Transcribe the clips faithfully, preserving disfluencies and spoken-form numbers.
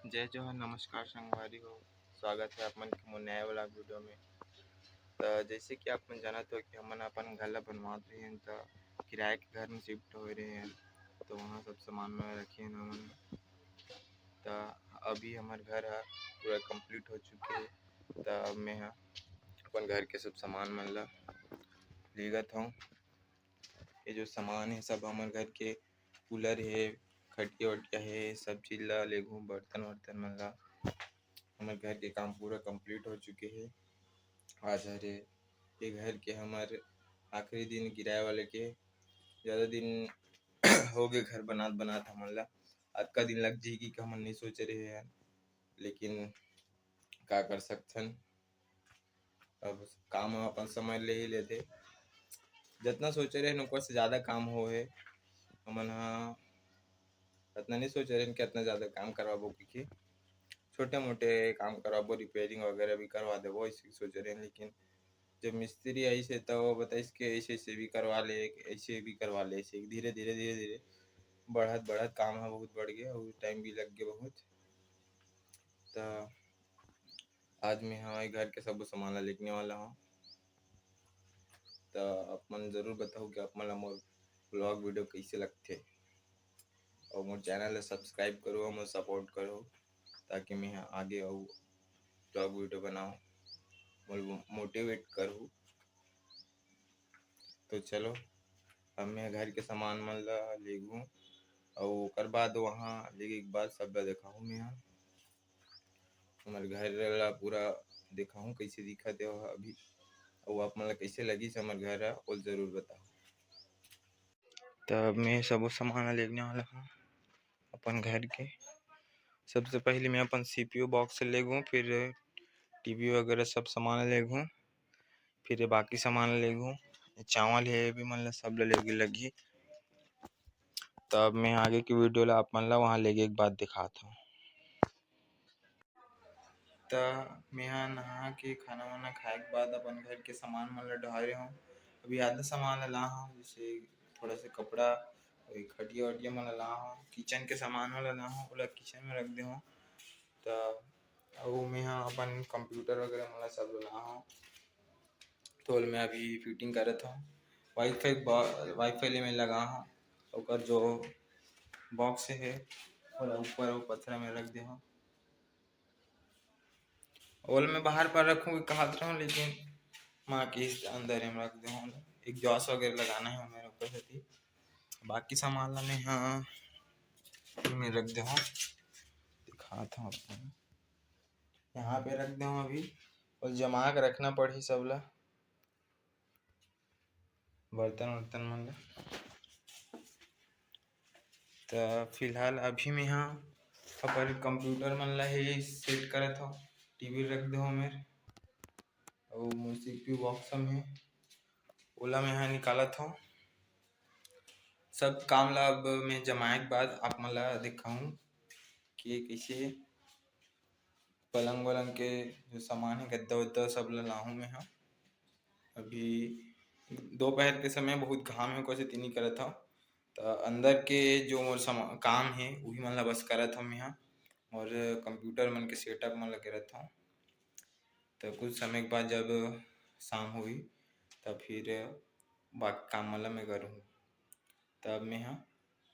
जय जोहार, नमस्कार संगवारी हो, स्वागत है आप मन के मोर नया वाला वीडियो में। त जैसे कि आप मन जानत हो कि हमन अपन घर ला बनवात रहेन, त किराए के घर में शिफ्ट होए रहेन, त वहाँ सब सामान मन रखेन हमन। त अभी हमर घर ह पूरा कंप्लीट हो चुके हे, त अब मैं ह अपन घर के सब सामान मन ला लेगत हूँ। ये जो सामान है सब हमर घर के, कूलर है, खटिया वटिया है, सब चीज ला लेगहूँ, बर्तन वर्तन मन ला। हमर घर के काम पूरा कंप्लीट हो चुके है। आज हरे ये घर के हमर आखिरी दिन किराए वाले के, ज़्यादा दिन हो गए घर बनात बनात हमन ला। अतका दिन लग जाही कि हमन नहीं सोचे रहे हैं, लेकिन का कर सकथन, अब काम ह अपन समय ले ही लेथे। जितना सोचे रहे ओकर से ज़्यादा काम हो है। हमन ह इतना नहीं सोचे रहे कि इतना ज़्यादा काम करवाबो कहिके, छोटे मोटे काम करवाबो, रिपेयरिंग वगैरह भी करवा देबो, ऐसे सोचे रहे। लेकिन जब मिस्त्री आइस हे, त वो बताइस कि ऐसे ऐसे भी करवा ले, ऐसे भी करवा ले, ऐसे धीरे धीरे धीरे धीरे बढ़त बढ़त काम ह बहुत बढ़ गया और टाइम भी लग गया बहुत। त आज मैं ह ये घर के सबो सामान ला लेगने वाला हूँ। त आप मन जरूर बताओ कि आप मन ला मोर व्लॉग वीडियो कैसे लगथे, और मोर चैनल ला सब्सक्राइब करो, मोर सपोर्ट करो, ताकि मैं ह आगे अउ व्लॉग वीडियो बनाऊँ, मोर मोटिवेट करूँ। तो चलो, अब मैं घर के सामान मन ला लेगहूँ, अउ ओकर बाद वहाँ लेगे के बाद सब ला देखाहूँ मैं ह। हमर घर ला पूरा देखाहूँ कैसे दिखत हे अभी, अउ आप मन ला कैसे लगिस हमर घर ह, ओला जरूर बताओ। तब मैं सबो सामान ला लेगने वाला हूँ अपन घर के। सबसे पहले मैं अपन सीपीयू बॉक्स लेगहूँ, फिर टीवी वगैरह सब सामान लेगहूँ, फिर ये बाकी सामान लेगहूँ। ये चावल है, ये भी मन ला सब ला लेगे लगही। तब मैं आगे की वीडियो ला आप मन ला वहाँ लेगे के बाद दिखात हूँ। त मेहा नहा के खाना वाना खाए के बाद अपन घर के सामान मन ला डहारे हूँ। अभी आधा सामान ला ला हूँ, जैसे थोड़ा सा कपड़ा, वही खटिया वटिया मन ला ला हूँ, किचन के सामान मन ला ला हूँ, ओला किचन में रख दे हूँ। त अउ मेहा अपन कंप्यूटर वगैरह मन ला सब ला ला हूँ। तो ओला मैं अभी फिटिंग करत हूँ। वाईफाई बा-, वाईफाई ले मैं लगा हूँ, ओकर जो बॉक्स है ओला ऊपर वो पथरा में रख दे हूँ। ओला मैं बाहर पर रखूँ कहत रहूँ, लेकिन माँ के इस अंदर में रख दे हूँ। एग्जॉस्ट वगैरह लगाना है मेरे ऊपर से, बाकी सामान ला मैं हाँ में रख दे हूँ, दिखात हूँ आपको। यहाँ पे रख दे हूँ अभी, और जमा के रखना पड़ही सब ला, बर्तन वर्तन मन ला। त फिलहाल अभी मैं हा अपन कंप्यूटर मन ला ही सेट करत हूँ। टीवी रख दे हूँ मेर, और मोर सीपीयू बॉक्स में ओला मैं हा निकालत हूँ। सब काम ला अब मैं जमाए के बाद आप मन ला दिखाऊँ कि कैसे पलंग वलंग के जो सामान है, गद्दा वद्दा, सब ला लाहूँ मैं हा। अभी दोपहर के समय बहुत घाम है, कोई से तीनी करत हव, त अंदर के जो मोर समा-, काम है, उही मन ला बस करत हव मैं हा। मोर कंप्यूटर मन के सेटअप मन ला करत हव, त कुछ समय के बाद जब शाम होही, त फिर बाकी काम मन ला मैं करूँ। तब मैं हा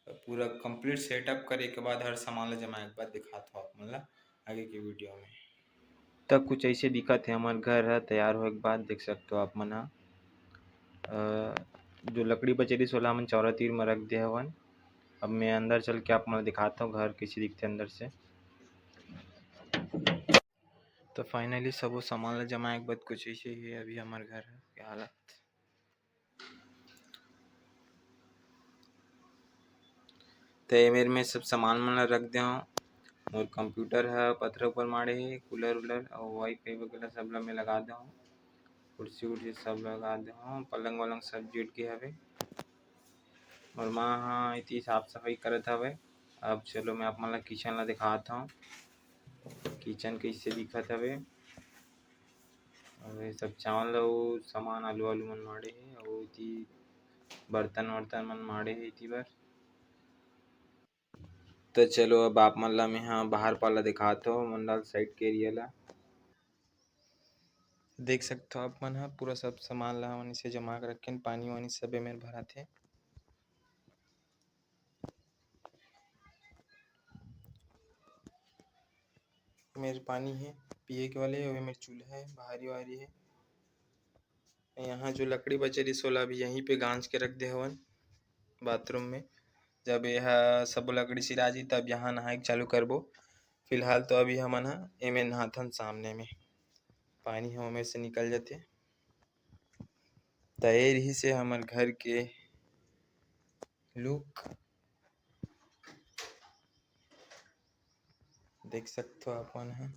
पूरा कंप्लीट सेटअप करे के बाद, हर सामान ला जमाए के बाद दिखात हव आप मन ला आगे के वीडियो में। त कुछ ऐसे दिखत हे हमर घर ह तैयार होए के बाद, देख सकते हो आप मन ह। अ, जो लकड़ी बचे रहिस, ओला हमन चौरा तीर म रख दे हवन। अब मैं अंदर चल के आप मन ला दिखात हव घर कैसे दिखथे अंदर से। त finally सबो सामान ला जमाए के बाद कुछ ऐसे ही है अभी हमर घर के हालत। त एमेर में सब सामान मन ला रख दे हव। मोर कंप्यूटर ह पथरा ऊपर माड़े हे, कूलर वूलर अउ वाईफाई वगैरह सब ला मैं लगा दे हव। कुर्सी उर्सी सब लगा दे हव, पलंग वलंग सब जुट गे हवे। मोर माँ ह इति साफ सफाई करत हवे। अब चलो मैं आप मन ला किचन ला दिखात हव, किचन कैसे दिखत हवे। अउ ये सब चावल अउ सामान, आलू वालू मन माड़े हे, अउ इति बर्तन वर्तन मन माड़े हे इति बर। तो चलो, अब आप मन ला मैं हा बाहर पाला दिखात हो, मंडाल side के area ला। देख सकत हो आप मन हा, पूरा सब सामान ला हमन इसे जमा के रखेन, पानी वानी सब एमेर भराथे। मेर पानी हे पिए के वाले, अउ मेर चूल्हा हे, बाहरी वारी हे। यहाँ जो लकड़ी बचे रहिस, ओला अभी यहीं पे गांज के रख दे हवन bathroom में। जब यह सब लकड़ी सिरा जी, तब यहाँ नहाए के चालू करबो। फिलहाल तो अभी हमन ह एमे नहाथन सामने में, पानी ह ओमे से निकल जथे। त ए रहिस हे हमर घर के look, देख सकथो आप मन ह।